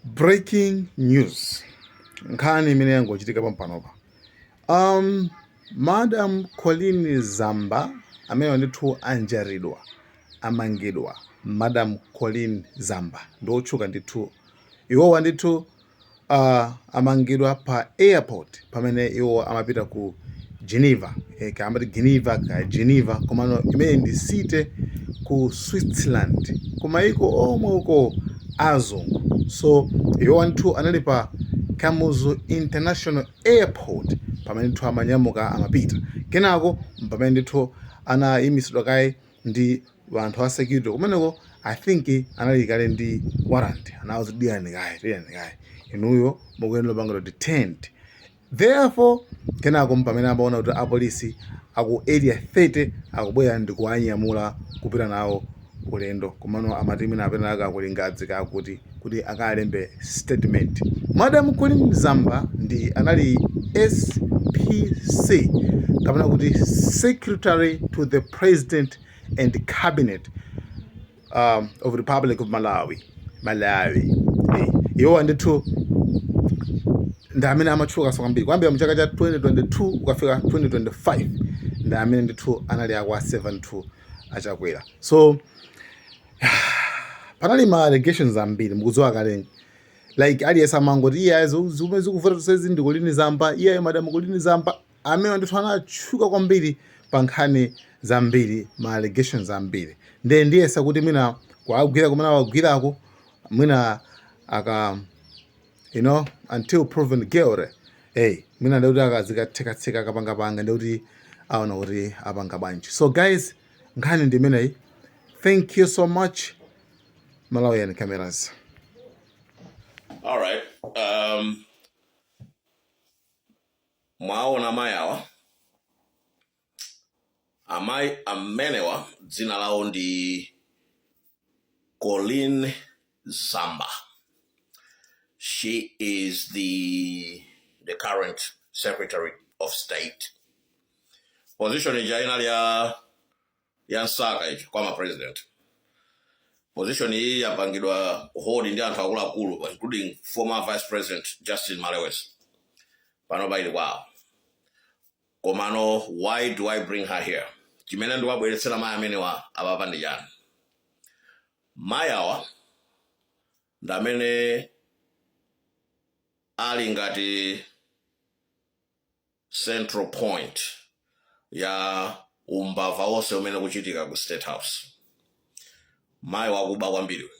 Breaking news, nkhani imene yangochitika pompanopa, Madam Colleen Zamba amene ndithu anjaridwa, amangidwa. Madam Colleen Zamba ndi otchuka ndithu. Iwowa ndithu amangidwa pa airport pamene iwo amapita ku Geneva, kamati Geneva ka Geneva, komano imene ndi city ku Switzerland, kumaiko omwe uko azungu. So iwowa ndithu anali pa Kamuzu International Airport pamene ndithu amanyamuka amapita. Kenako pamene ndithu anayimisidwa kaye ndi anthu a security kumeneko, I think anali kale ndi warrant, anawuza, "Diyani kaye, diyani kaye, inuyo mukuyenera kupangidwa detained." Therefore kenako pamene amaona kuti apolisi aku Area 30 akubwera ndi kuwanyamula kupita nawo ulendo, komano amati mwina apena ake akulingadzi kakuti kuti akalembe statement. Madam Colleen Zamba ndi anali SPC, kapena kuti Secretary to the President and Cabinet of Republic of Malawi. Iwowa ndithu ndi amene amatchukanso kwambiri kuyambira mu chaka cha 2022 ukafika 2025. Ndi amene ndithu anali akwa 72 aChakwera. So panali ma allegations ambiri, mukudziwa kale, like aliyense amangoti iye zimene zikuvuta zonsezi ndi Colleen Zamba, iye Madam Colleen Zamba amene ndithu anatchuka kwambiri pa nkhani zambiri, ma allegations ambiri. Ndiye ndiyesa kuti mwina kuagwira kumene awagwirako, mwina aka until proven guilty, hey, mwina ndikuti akazikathekatheka, akapangapanga, ndikuti aona kuti apanga bwanji. So guys, nkhani ndi imeneyi. Thank you so much, Malawian Cameras. All right. Mwaona amayi awa, amayi amenewa dzina lawo ndi Colleen Zamba. She is the current Secretary of State. Position ija inali ya Msaka icho kwa ma president. Position iyi yapangidwa hold ndi anthu akuluakulu, including former Vice President Justin Malewezi. Pano paili kwawo. Komano why do I bring her here? Chimene ndikuwabweretsera mayi amenewa apapa ndi chani? Mayi awa ndi amene ali ngati central point ya umbava wonse umene kuchitika ku State House. Mayi wakuba kwambiri,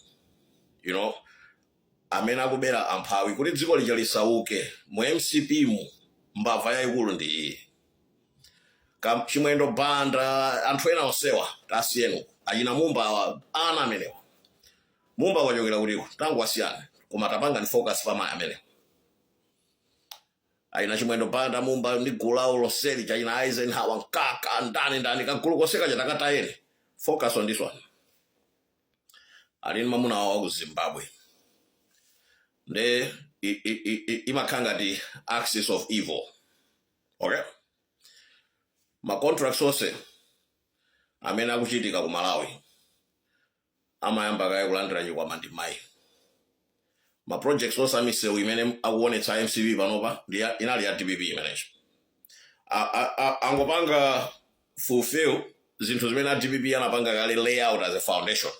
amene akubera amphawi kuti dziko lija lisauke. Mu MCP mu mbava yayikulu ndi iyi. Chimwendo Banda, anthu ena onsewa tasiyenu, achina Mumba awa, ana amenewa Mumba wachokera kutiko, tangu wasiyana. Koma tapanga ni focus pa mayi amenewa, achina Chimwendo Banda, Mumba ndi gulu lawo lonseli, chachina Eisenhower, Mkaka, ndani ndani, kagulu konseka chatakatayeni. Focus on this one. Ali ndi mwamuna wawo wa ku Zimbabwe, nde imakhala ngati axis of evil. Okay, ma contracts onse amene akuchitika ku Malawi amayamba kaye kulandira chikwama ndi mayi. Ma projects onse amisewu imene akuonetsa MCP panopa ndi inali ya DPP imenecho. Angopanga fulfill zinthu zimene a DPP anapanga kale layout as a foundation.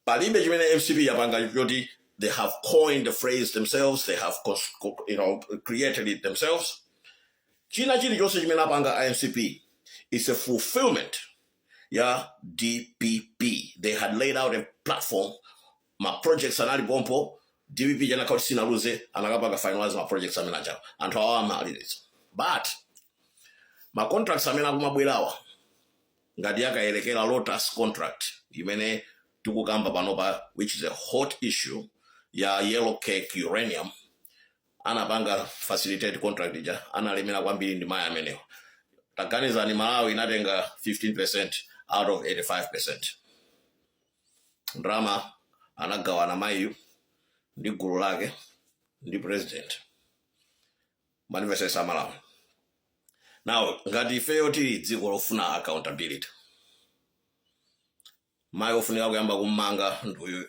Palibe chimene MCP yapanga choti they have coined the phrase themselves, they have created it themselves. China chilichonse chimene apanga MCP is a fulfillment ya DPP. They had laid out a platform, ma projects anali pompo. DPP chanakhala kuti sinaluze, anakapanga finalize ma projects amene achawo anthu awa amaliriza. But ma contracts amene akumabwerawa, ngati yakayelekera Lotus contract imene tikukamba panopa, which is a hot issue ya yellow cake uranium, anapanga facilitate contract ija, analemera kwambiri ndi mayi amenewa. Taganizani, Malawi inatenga 15% out of 85%. Ndalama anagawana mayiyu ndi gulu lake ndi president. Manifestation Malawi. Now ngati ifeyo tili dziko lofuna accountability, mayi ofunika kuyamba kummanga ndi uyuyu.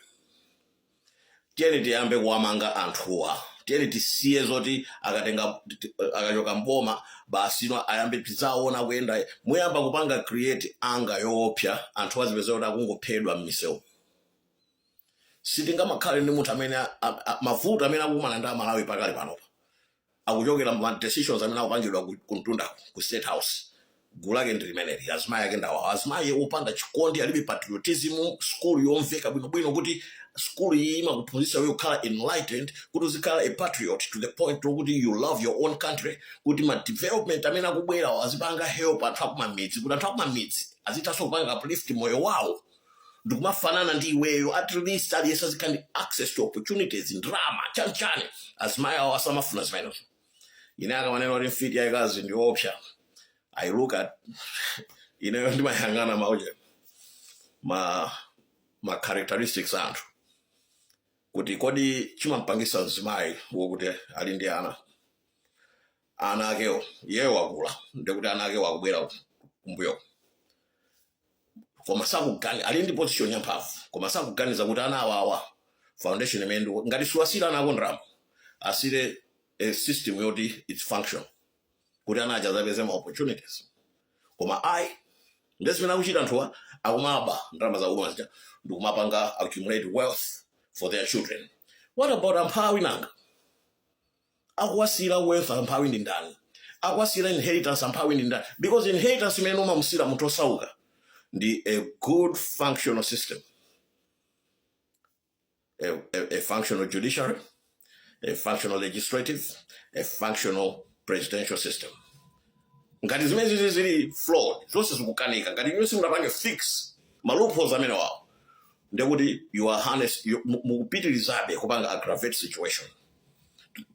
Tiyeni tiyambe kuwamanga anthuwa. Tiyeni tisiye zoti akatenga, akachoka mboma basi, no, ayambe tizaona kuyenda. Muyamba kupanga create anger yoopsa. Anthu azipeza kuti akungophedwa m'misewu. Sitingamakhale ndi munthu amene mavuto amene akukumana ndi Amalawi pakali panopa akuchokera ma decisions amene akupangidwa ku mtundako, ku State House. Gulu lake ndi limeneli, azimayi ake ndawawo, azimayi opanda chikondi, alibe patriotism. Skulu yomveka bwinobwino kuti skulu iyi imakuphunzitsa iwe kukhala enlightened, kuti uzikhala a patriot to the point wokuti you love your own country, kuti ma development amene akubwerawo azipanga help anthu akumamidzi, kuti anthu akumamidzi azithanso kupanga uplift moyo wawo ndikumafanana ndi iweyo. At least aliyense azikhala ndi access to opportunities, ndalama, chanichani. Azimayi awo asamafuna zimenezo. Ine akamanena kuti mfiti yayikazi ndi yoopsa, I look at, ineyo ndimayang'ana mauje ma characteristics anthu, kuti kodi chimampangisa mzimayi wokuti ali ndi ana, ana akewo, iyeyo wakula, ndikuti ana akewo akubwera kumbuyo, koma sakugani, ali ndi position yamphamvu, koma sakuganiza kuti ana awawa foundation imene ngati siwasira ana ako ndalama, asire a system yoti it's function, kuti ana aja azapeze ma opportunities. Koma ayi, ndezimene akuchita anthuwa, akumaba ndalama za umma zija ndikumapanga accumulate wealth for their children. What about amphawi? Nanga akuwasira wealth amphawi ndi ndani? Akuwasira inheritance amphawi ndi ndani? Because inheritance imene umamusira munthu osauka ndi a good functional system, a functional judiciary, a functional legislative, a functional presidential system. Ngati zimene zizi zili flawed, zonse zikukanika, ngati inu simunapange fix ma loopholes amene wawo, ndekuti you are harness, mukupitirizabe kupanga aggravate situation,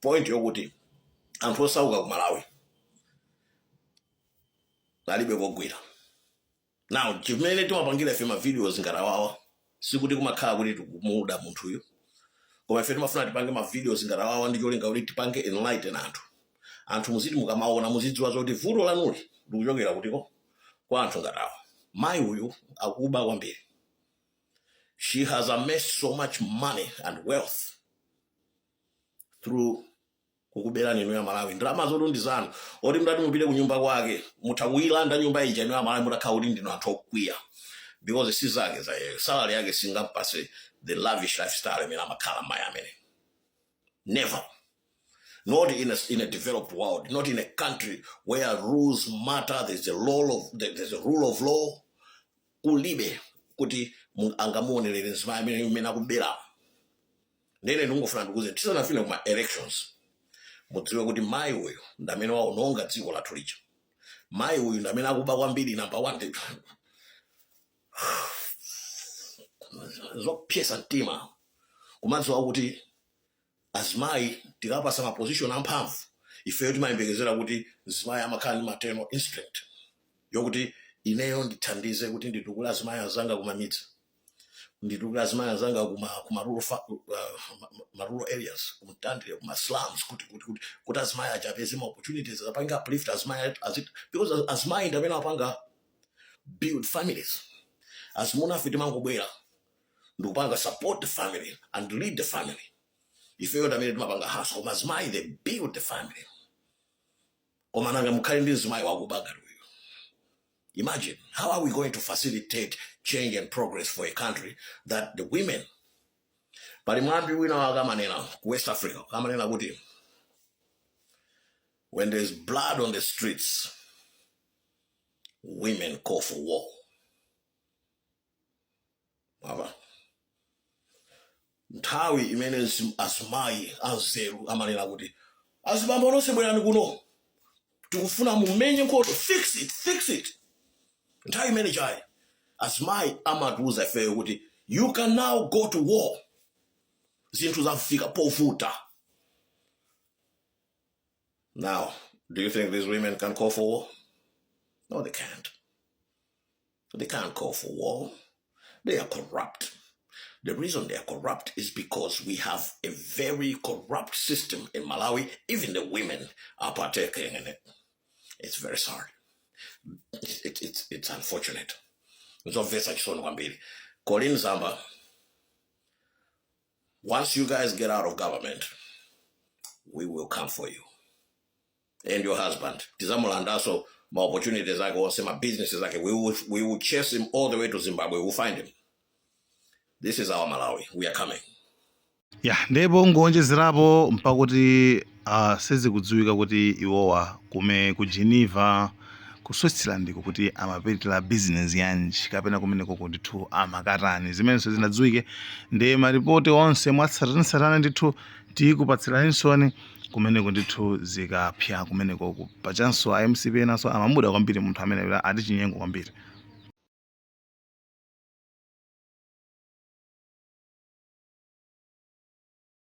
point yokuti anthu osauka ku Malawi alibe kogwira. Now, chimene timapangira ife ma videos ngati awawa, sikuti kumakhala kuti tikumuda munthuyu, koma ife timafuna tipange ma videos ngati awawa ndi cholinga kuti tipange enlighten anthu. Anthu muziti mukamaona, muzidziwa zoti vuto lanuli likuchokera kutiko, kwa anthu ngati awa. Mayi uyu akuba kwambiri. She has amassed so much money and wealth through kukuberani inu ya Malawi ndalama zoti ndi zanu, oti mudati mupite ku nyumba kwake, mutha kuyilanda nyumba ija inu ya Malawi mutakhala kuti ndinu anthu okwiya, because si zake za salary yake singampase the lavish lifestyle imene amakhala mayi amene. Never. Not in a developed world, not in a country where rules matter, there's a rule of law. Kulibe kuti angamuonerere mzimayi amene imene akubera. Ndene ndingofuna ndikuze, tisanafike kuma elections, mudziwe kuti mayi uyu ndi amene waononga dziko lathu lija. Mayi uyu ndi amene akuba kwambiri, number one. Zopyesa mtima kumadziwa kuti azimayi tikapasa ma position amphamvu, ifeyo timayembekezera kuti mzimayi amakhala ndi maternal instinct yokuti ineyo ndithandize kuti nditukule azimayi azanga kumamidzi, nditukule azimayi azanga kuma rural areas, kumtandire, kuma slums, kuti azimayi aja apeze ma opportunities, apange uplift azimayi because azimayi ndi amene apanga build families. Azimuna afe timangobwera ndikupanga support the family and lead the family. Ifeyo ndi amene timapanga hustle, koma azimayi, they build the family. Koma nanga mukhale ndi mzimayi wakuba ngati uyu? Imagine, how are we going to facilitate change and progress for a country that the women... Pali mwambi wina wakamanena ku West Africa, kamanena kuti when there's blood on the streets, women call for war. Mava nthawi imene azimayi anzeru amanena kuti azibambo nonse bwerani kuno, tikufuna mumenye nkhondo, fix it, fix it. Nthawi imene chayi azimayi amatiuza ifeyo kuti you can now go to war, zinthu zafika povuta. Now, do you think these women can call for war? No, they can't. They can't call for war. They are corrupt. The reason they are corrupt is because we have a very corrupt system in Malawi. Even the women are partaking in it. It's very sad. It's unfortunate. Nzomvetsa chisoni kwambiri. Colleen Zamba, Once you guys get out of government, we will come for you and your husband. Tizamulandaso ma opportunities ake onse, ma businesses ake. We will chase him all the way to Zimbabwe. We will find him. This is our Malawi. We are coming. Ya, ndipo ngonjezerapo mpakuti sizikudziwika kuti iwowa kume ku Geneva, ku Switzerland kuti amapitira business yanji kapena kumeneko ndithu amakatani, zimenenso zinadziwike. Ndi maripoti onse mwatsatanetsatane ndithu tikupatsiranisoni kumeneko ndithu zikapya kumeneko. Pachanso a MCP enanso amamuda kwambiri munthu amene ati chinyengo kwambiri.